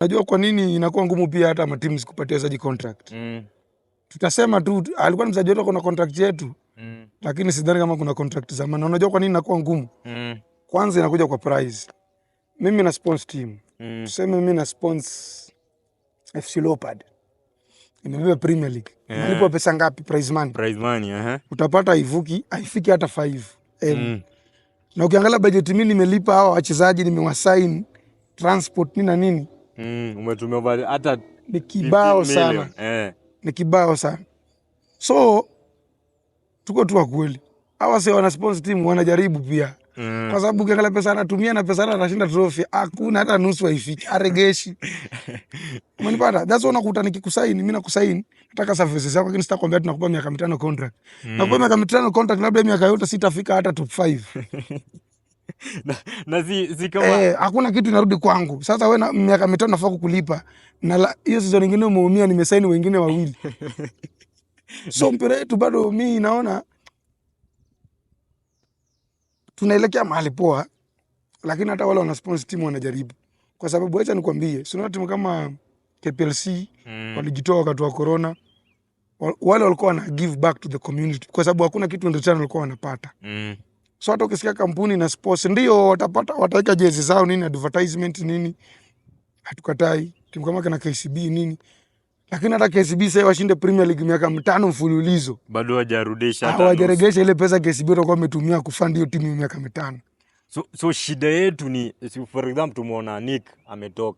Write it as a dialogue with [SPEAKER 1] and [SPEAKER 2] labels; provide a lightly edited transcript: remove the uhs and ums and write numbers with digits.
[SPEAKER 1] Unajua kwa nini inakuwa ngumu pia hata mateams kupatia wachezaji contract? Tutasema tu alikuwa ni mchezaji wetu, kuna contract yetu, lakini sidhani kama kuna contract za maana. Unajua kwa nini inakuwa ngumu? Kwanza inakuja kwa price. Mimi na sponsor team. Tuseme mimi na sponsor FC Leopard. Imebeba Premier League. Nalipwa pesa ngapi prize money?
[SPEAKER 2] Prize money, aha.
[SPEAKER 1] Utapata haivuki, haifiki hata 5 M. Na ukiangalia budget mimi nimelipa hawa wachezaji, nimewasign, transport, nini na nini,
[SPEAKER 2] Umetumia over hata
[SPEAKER 1] ni kibao
[SPEAKER 2] 15
[SPEAKER 1] sana.
[SPEAKER 2] Million.
[SPEAKER 1] Ni kibao sana. So tuko tu wa kweli, hawa si wana sponsor team wanajaribu pia, kwa sababu ukiangalia pesa anatumia na pesa anashinda trophy, hakuna hata nusu haifiki, aregeshi. Umenipata? That's why unakuta nikikusaini, mimi nakusaini, nataka services yako, lakini sitakwambia tunakupa miaka 5 contract. Nakupa miaka 5 contract, labda miaka yote sitafika hata top 5.
[SPEAKER 2] Na si kama
[SPEAKER 1] Eh, hakuna kitu inarudi kwangu. Sasa wewe na miaka 5 nafaa kukulipa. Na hiyo season nyingine umeumia, nimesaini wengine wawili. So mpira wetu bado mi naona tunaelekea mahali poa, lakini hata wale wana sponsor timu wanajaribu, kwa sababu acha nikwambie, si unaona timu kama KPLC walijitoa wakati wa corona, wale walikuwa wana give back to the community kwa sababu hakuna kitu in return walikuwa wanapata. So hata ukisikia kampuni na sports ndio watapata, wataweka jezi zao nini, advertisement nini, hatukatai. Timu kama kina KCB nini, lakini hata KCB sasa washinde Premier League miaka 5 mfululizo,
[SPEAKER 2] Bado hawajarudisha hata nusu.
[SPEAKER 1] Hawajaregesha ile pesa KCB watakuwa wametumia kufund hiyo timu miaka 5.
[SPEAKER 2] So shida yetu ni for example tumeona Nick ametoka.